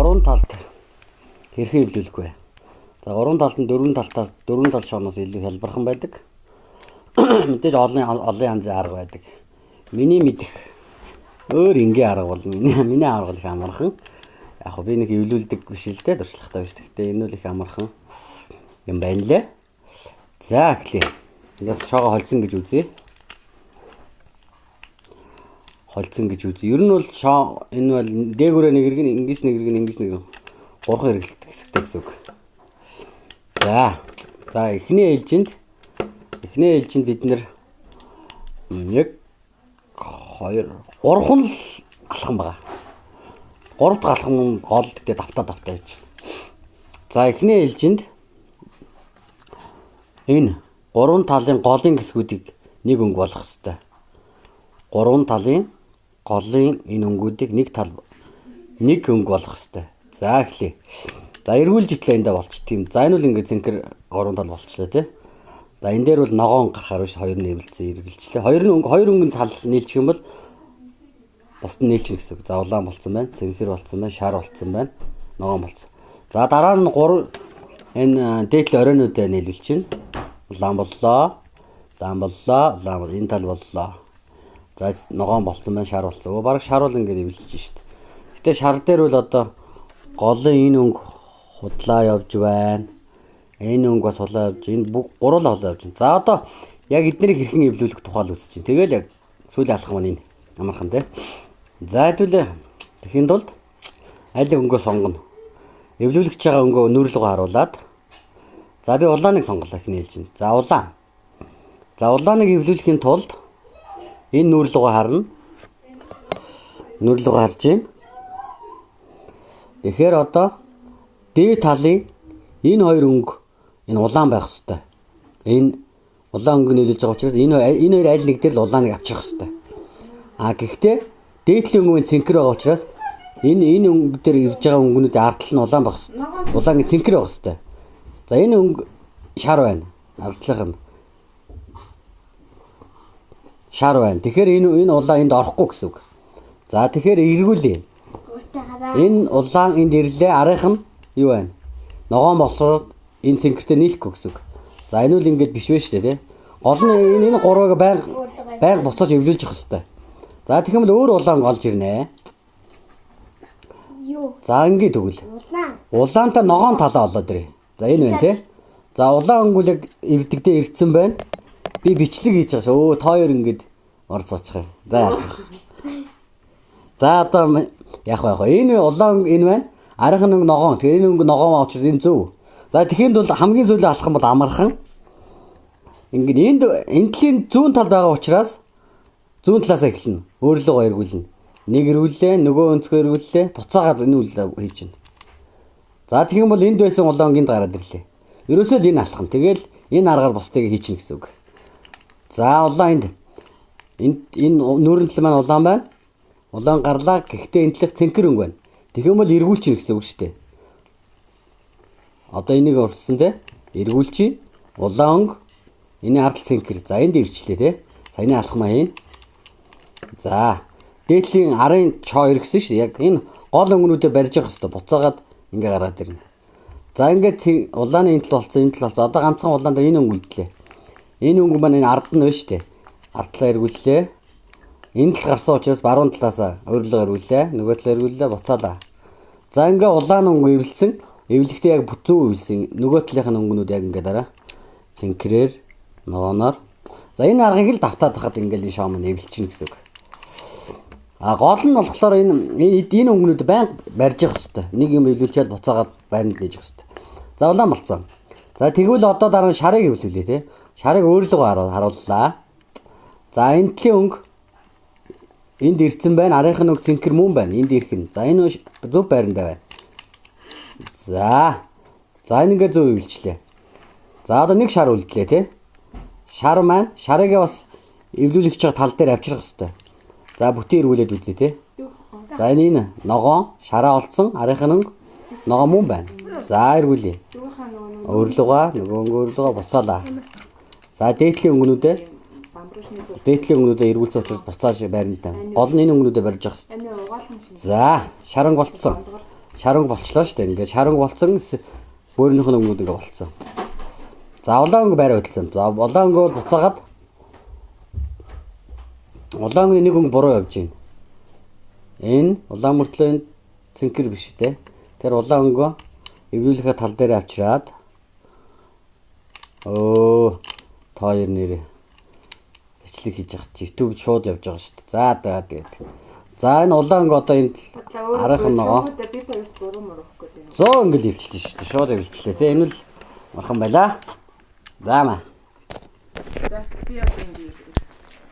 Гурван талд хэрхэн эвлүүлэх вэ? За, гурван талд нь дөрвөн талтаас, дөрвөн тал шооноос илүү хялбархан байдаг. Мэдээж олон янзын арга байдаг. Миний мэдэх өөр энгийн арга бол миний арга бол их амархан. Яг хөө би нэг эвлүүлдэг биш л дээ, туршлагатай биш. Гэхдээ энэ бол их амархан юм байна лээ. За, эхлэе. Ингээс шоогоо холзон гэж үзье. Холзон гэж үзье. Ер нь бол шоо энэ бол дээгүүрээ нэг иргэн, ингэж нэг иргэн, ингэж нэг гурван хэрэгэлт хэсэгтэй гэсэн үг. За. За, эхний ээлжинд бид нэр 1 2 3 л алхам байгаа. 3 дахь алхам нь гол гэдэг давтаа явж байна. За, эхний ээлжинд энэ гурван талын голын хэсгүүдийг нэг өнгө болгох ёстой. Гурван талын голын энэ өнгүүдийг нэг тал нэг өнгө болгох ёстой. За, эхлэе. За, эргүүлж итлээ эндээ болчих тийм. За, энэ бол ингээд цэнхэр гурван тал болчлаа тий. За, энэ дээр бол ногоон гарахаар биш, хоёр нь эвэлцэн эргэлжлээ. Хоёр өнгөний тал нийлчих юм бол бусд нь нийлчихнэ гэсэн үг. За, улаан болцсон байна, цэнхэр болцсон байна, шар болцсон байна, ногоон болцсон. За, дараа нь гурав энэ дээдл оройнуудаа нийлүүлчихнэ. Улаан боллоо, улаан боллоо, улаан бол энэ тал боллоо. За, ногоон болцсон байна, шар болцсон. Өө, бараг шар бол ингээд эвэлжиж шít. Гэтэ шар дээр бол одоо голын энэ өнгө худлаа явж байна. Энэ өнгө бас хулаа явж, энэ бүх гурлаа хулаа явж байна. За, одоо яг эднийг хэрхэн эвлүүлэх тухай л үзэж чинь. Тэгэл яг сүүлийн алхам нь энэ амархан тий. За, хэдүүлээ. Тэхийн тулд аль өнгөө сонгоно. Эвлүүлэгч байгаа өнгөө нүүрлэгөө харуулад. За, би улааныг сонголоо эхний ээлжинд. За, улаан. За, улааныг эвлүүлэхийн тулд энэ нүүрлэгөө харна. Нүүрлэгөө харж байна. Тэгэхээр одоо дээд талын энэ хоёр өнгө энэ улаан байх хэвээр. Энэ улаан өнгө нийлүүлж байгаа учраас энэ хоёр аль нэг дээр л улааныг авчрах хэвээр. А гэхдээ дээдлийн өнгө нь цэнхэр байгаа учраас энэ өнгө дээр ирж байгаа өнгөнүүдийн ард тал нь улаан байх хэвээр. Улаан цэнхэр байх хэвээр. За, энэ өнгө шар байна. Ард талынх нь шар байна. Тэгэхээр энэ улаан энд орохгүй гэсэн үг. За, тэгэхээр эргүүлье. Энэ улаан энд ирлээ. Арынх нь юу байна? Ногоон болсоор энэ цэнхэртэй нийлэхгүй гэсэн үг. За, энэ үл ингэж биш вэ шүү дээ, тий? Гол нь энэ гурвыг байнга буцааж эвлүүлж явах хэвээр. За, тэгэх юм бол өөр улаан олж ирнэ. За, ингэ тэгвэл. Улаантай ногоон талаа олоод ирээ. За, энэ байна, тий? За, улаан өнгөлөг эвдэгдээ ирсэн байна. Би бичлэг хийж байгаа ш. Өө, та хоёр ингэж орж очих юм. За, яах. За, одоо яах вэ? Энэ улаан энэ байна. Арийнх нь ногоон. Тэгэхээр энэ өнгө ногоон учраас энэ зөв. За, тэгэхэд бол хамгийн сүүлийн алхам бол амархан. Ингээд энд энэ талын зүүн талд байгаа учраас зүүн талаас эхэлнэ. Өөрлөгөө эргүүлнэ. Нэг эргүүллээ, нөгөө өнцгөө эргүүллээ. Буцаагаад энэ үйл хийж байна. За, тэгэх юм бол энд байсан улаан энд гараад ирлээ. Ерөөсөө л энэ алхам. Тэгэл энэ аргаар бусдыг хийчихнэ гэсэн үг. За, улаан энд. Энэ нүүрэн тал маань улаан байна. Улаан гарлаа. Гэхдээ энэ талах цэнхэр өнгө байна. Тэгэх юм бол эргүүлчихнэ гэсэн үг шүү дээ. Одоо энийг урьдсан те. Эргүүлчихье. Улаан өнгө. Энэ ард цэнхэр. За, энд ирчлээ те. Саяны алхмаа хийн. За, дээдлийн арын чоо эргэсэн шүү дээ. Яг энэ гол өнгөнүүдээ барьж явах хэрэгтэй. Буцаагаад ингээ гараад ирнэ. За, ингээд улааны энэ тал болсон, энэ тал болсон. Одоо ганцхан улаан дээр энэ өнгө үлдлээ. Энэ өнгө маань энэ ард нь байна шүү дээ. Ард талаа эргүүллээ. Энэ тал гарсан учраас баруун талаас өөрлөгөө эргүүллээ. Нөгөө талаа эргүүллээ, буцаалаа. За, ингээ улаан өнгө эвлэлсэн. Эвлэхдээ яг зөв эвлсэн. Нөгөө талынх нь өнгөнүүд яг ингээ дараа цэнхрээр, ногооноор. За, энэ аргыг л давтаад хахад ингээл энэ шоом нь эвлэлчихнэ гэсэн үг. А гол нь болохоор энэ өнгөнүүд байнга барьж явах хэвээр. Нэг юм эвлүүлчихэд буцаагаад байранд нээж явах хэвээр. За, улаан болцсон. За, тэгвэл одоо дараа нь шарыг эвлүүлье те. Шарыг өөрлөгөө харууллаа. За, энэ талын өнгө энд ирсэн байна. Арынх нь өнгө цэнхэр мөн байна. Энд ирэх нь. За, энэ зөв байрандаа байна. За. За, энэ ингээ зөв эвлэлчлээ. За, одоо нэг шар үлдлээ те. Шар маань шарыг бас эвлүүлэгч байгаа тал дээр авчрах хэвээр. За, бүтэн эргүүлээд үзье те. За, энэ ногоон шараа олцсон. Арынх нь өнгө ногоон мөн байна. За, эргүүлье. Өөрлөгөө, нөгөө өнгө өөрлөгөө буцаалаа. За, дээдлийн өнгөнүүдээ Дээдлийн өнгөнүүдээ эргүүлсэн учраас буцааж байрнтай. Гол нь энэ өнгөнүүдээ барьж явах хэрэгтэй. За, шаранг болцсон. Шар өнгө болчлоо шүү дээ. Ингээд шар өнгө болцсон, бөөрнийх нь өнгүүд ингээд болцсон. За, улаан өнгө байраа хөдөлсөн. За, улаан өнгө бол буцаагаад улаан өнгөний нэг өнгө буруу явж байна. Энэ улаан мөртлөө энэ цэнхэр биш те. Тэр улаан өнгөө эвлүүлэхээ тал дээр авчираад, та хоёр нэрээ бичлэг хийж байгаа чи YouTube шууд явж байгаа шүү дээ. За за, тэгээд. За, энэ улаан өнгө одоо энд арайхан ногоо. Би хоёрт буруу мөрөх гэдэг юм. 100 өнгө эвлэвчлээ шүү дээ. Шууд эвлэвчлээ те. Энэ л мархан байла. За маа. За, би одоо